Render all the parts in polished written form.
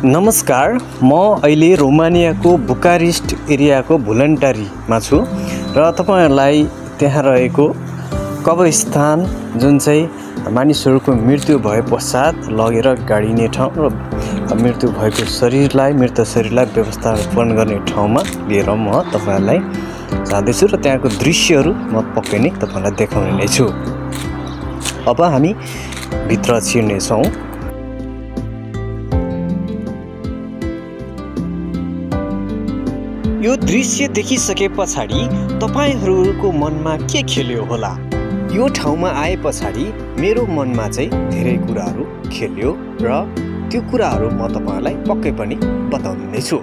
नमस्कार, म अहिले रोमानियाको बुकारेस्ट एरियाको भुलन्टारीमा छु र तपाईहरुलाई त्यहाँ रहेको कब्रस्थान जुन चाहिँ मानिसहरूको मृत्यु भए पश्चात लगेर गाडिने ठाउँ र मृत्यु भएको मृत शरीरलाई व्यवस्थापन गर्ने ठाउँमा लिएर म तपाईहरुलाई जाँदैछु र त्यहाँको दृश्यहरू म पक्कै नै तपाईहरुलाई देखाउने नै छु। अब हामी भित्र छिर्ने छौं। यो दृश्य देखिसके पछाडि तपाईहरुको मनमा के खेल्यो होला? यो ठाउँमा आए पछाडि मेरो मनमा चाहिँ धेरै कुराहरू खेल्यो र त्यो कुराहरू म तपाईहरुलाई पक्कै पनि बताउने नै छु।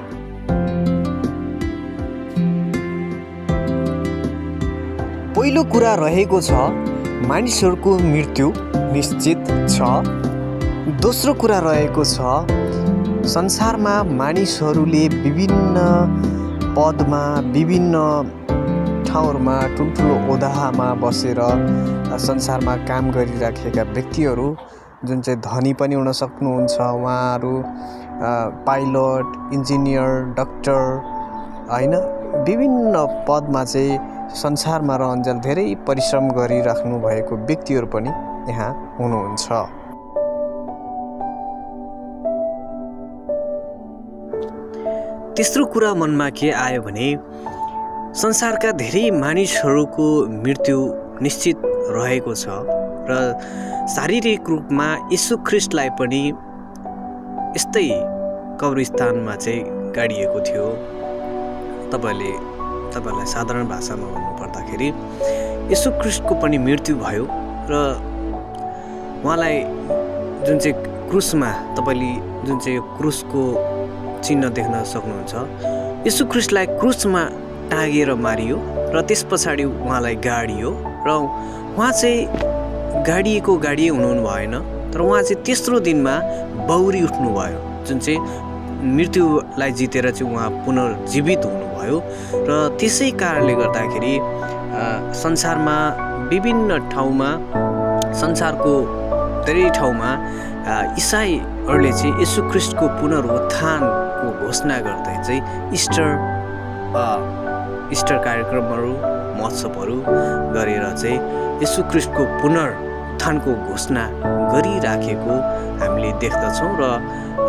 पहिलो कुरा रहेको छ मानिसहरूको मृत्यु निश्चित छ। दोस्रो कुरा रहेको छ संसारमा मानिसहरूले विभिन्न पदमा विभिन्न ठाउँहरुमा ठुल्ठुलो ओदामा बसेर संसारमा काम गरिराखेका व्यक्तिहरू जुन चाहिँ धनी पनि हुन सक्नुहुन्छ, उहाँहरू पाइलट, इन्जिनियर, डाक्टर हैन विभिन्न पदमा चाहिँ संसारमा रहन्जेल धेरै परिश्रम गरिराख्नु भएको व्यक्तिहरू पनि यहाँ हुनुहुन्छ। तेस्रो कुरा मनमा के आयो भने संसारका धेरै मानिसहरूको मृत्यु निश्चित रहेको छ र शारीरिक रूपमा यीशु ख्रीष्टलाई पनि यस्तै कब्रस्थानमा चाहिँ गाडिएको थियो। तपाईहरुलाई साधारण भाषामा भन्नु पर्दाखेरि यीशु ख्रीष्टको पनि मृत्यु भयो र उहाँलाई जुन चाहिँ क्रुसमा तपाईले जुन चाहिँ क्रुसको चिन्ह देख्न सक्नुहुन्छ, यीशु ख्रीष्टलाई क्रुसमा टाँगेर मारियो र त्यस पछाडि उहाँलाई गाडियो र उहाँ चाहिँ गाडिए हुनु भएन, तर उहाँ चाहिँ तेस्रो दिनमा बौरी उठ्नु भयो, जुन चाहिँ मृत्युलाई जितेर चाहिँ उहाँ पुनर्जीवित हुनुभयो। र त्यसै कारणले गर्दाखेरि संसारमा विभिन्न ठाउँमा संसारको धेरै ठाउँमा इसाईहरूले चाहिँ यीशु ख्रीष्टको पुनरुत्थानको घोषणा गर्दै चाहिँ इस्टर कार्यक्रमहरू महोत्सवहरू गरेर चाहिँ यीशु ख्रीष्टको पुनरुत्थानको घोषणा गरिराखेको हामीले देख्दछौँ। र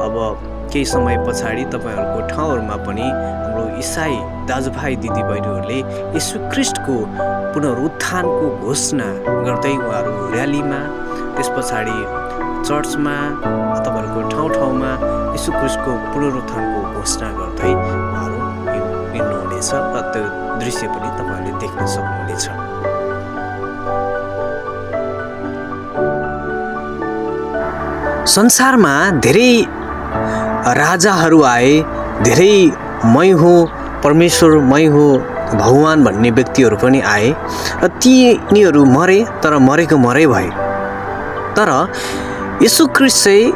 अब केही समय पछाडि तपाईहरुको ठाउँहरुमा पनि हाम्रो इसाई दाजुभाइ दिदीबहिनीहरूले यीशु ख्रीष्टको पुनरुत्थानको घोषणा गर्दै उहाँहरू र्यालीमा, त्यस पछाडि चर्चमा, तपाईहरुको ठाउँमा यीशु ख्रीष्टको पुनरुत्थानको घोषणा गर्दै उहाँहरू हिँड्नुहुनेछ र त्यो दृश्य पनि तपाईहरुले देख्न सक्नुहुनेछ। संसारमा धेरै राजाहरू आए, धेरै मै हो परमेश्वर, मै हो भगवान भन्ने व्यक्तिहरू पनि आए र तिनीहरू मरे, तर मरेको मरै भए। तर यीशु ख्रीष्ट चाहिँ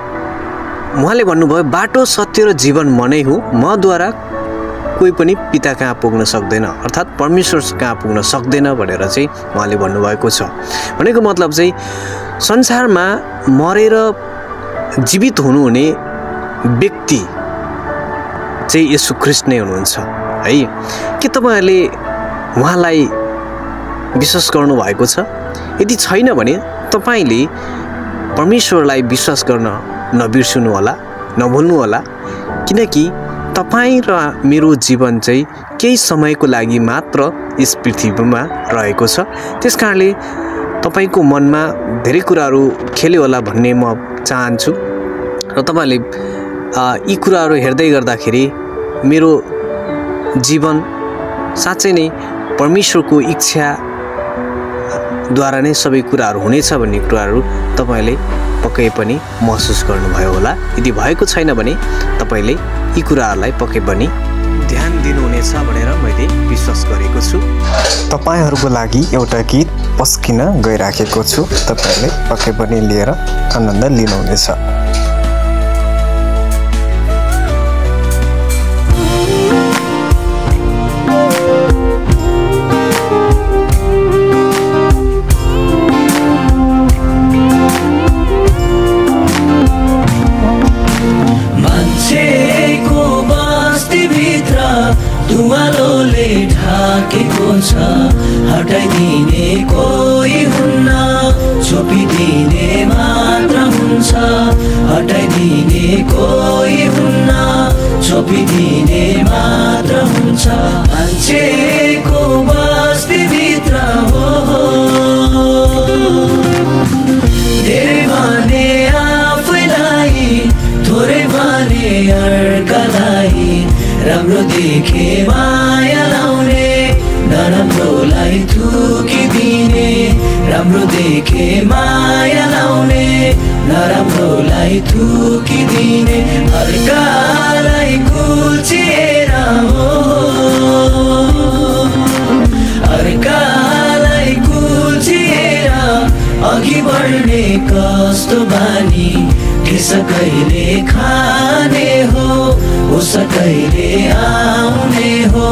उहाँले भन्नुभयो बाटो, सत्य र जीवन म नै हुँ, मद्वारा कोही पनि पिता कहाँ पुग्न सक्दैन, अर्थात् परमेश्वर कहाँ पुग्न सक्दैन भनेर चाहिँ उहाँले भन्नुभएको छ। भनेको मतलब चाहिँ संसारमा मरेर जीवित हुनुहुने व्यक्ति चाहिँ यीशु ख्रीष्ट नै हुनुहुन्छ है। के तपाईहरुले उहाँलाई विश्वास गर्नु भएको छ? यदि छैन भने तपाईले परमेश्वरलाई विश्वास गर्न नबिर्सनु होला, नभुल्नु होला, किनकि तपाईं र मेरो जीवन चाहिँ केही समयको लागि मात्र यस पृथ्वीमा रहेको छ। त्यसकारणले तपाईको मनमा धेरै कुराहरू खेल्यो होला भन्ने म चाहन्छु र तपाईले यी कुराहरू हेर्दै गर्दाखेरि मेरो जीवन साँच्चै नै परमेश्वरको इच्छाद्वारा नै सबै कुराहरू हुनेछ भन्ने कुराहरू तपाईले पक्कै पनि महसुस गर्नुभयो होला। यदि भएको छैन भने तपाईले यी कुराहरूलाई पक्कै पनि ध्यान दिनुहुनेछ भनेर मैले विश्वास गरेको छु। तपाईहरुको लागि एउटा गीत पस्किन गइराखेको छु, तपाईले पक्कै पनि लिएर आनन्द लिनुहुनेछ। मान्छे ढाकेको छ हटाइदिने कोही हुन्न छोपिदिने मात्र हुन्छ हटाइदिने कोही हुन्न छोपिदिने मात्र हुन्छ मान्छेको बस्तीभित्र हो धेरै भने आफैलाई थोरै भने अर्कालाई राम्रो देखे माया लाउने नराम्रोलाई थुकिदिने राम्रो देखे माया लाउने नराम्रोलाई थुकिदिने अर्कालाई कुल्चिएर हो अर्कालाई कुल्चिएर अघि बढ्ने कस्तो बानी त्यसकैले खाने हो उसकैले आउने हो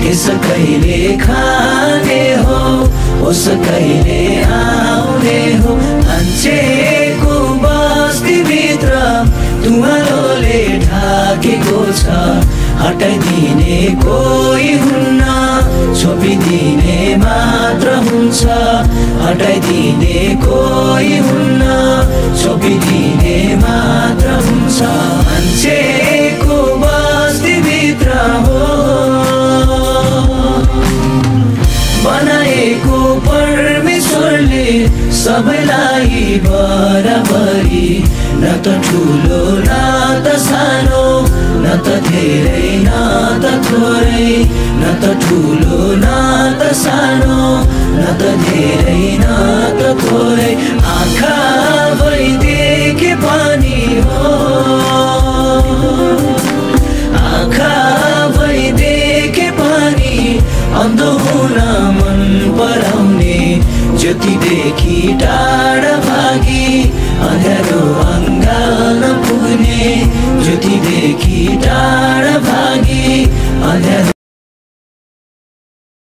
त्यसकैले खाने हो उसकैले आउने हो मान्छेको बस्तीभित्र धुवालोले ढाकेको छ हटाइदिने कोही हुन्न छोपिदिने मात्र हुन्छ हटाइदिने कोही हुन्न छोपिदिने मात्र हुन्छ मान्छेको बस्तीभित्र हो बनाएको परमेश्वरले सबैलाई बराबरी न त ठुलो न त सानो न त धेरै न त थोरै न त ठुलो न त सानो न त धेरै न त थोरै आँखा भइदेखे पनि हो आँखा भइदेखे पनि अन्धो हुन मन पराउने ज्योतिदेखि टाढा भागी अँध्यारो अङ्गाल पुग्ने ज्योतिदेखि टाढा भागी अँध्यारो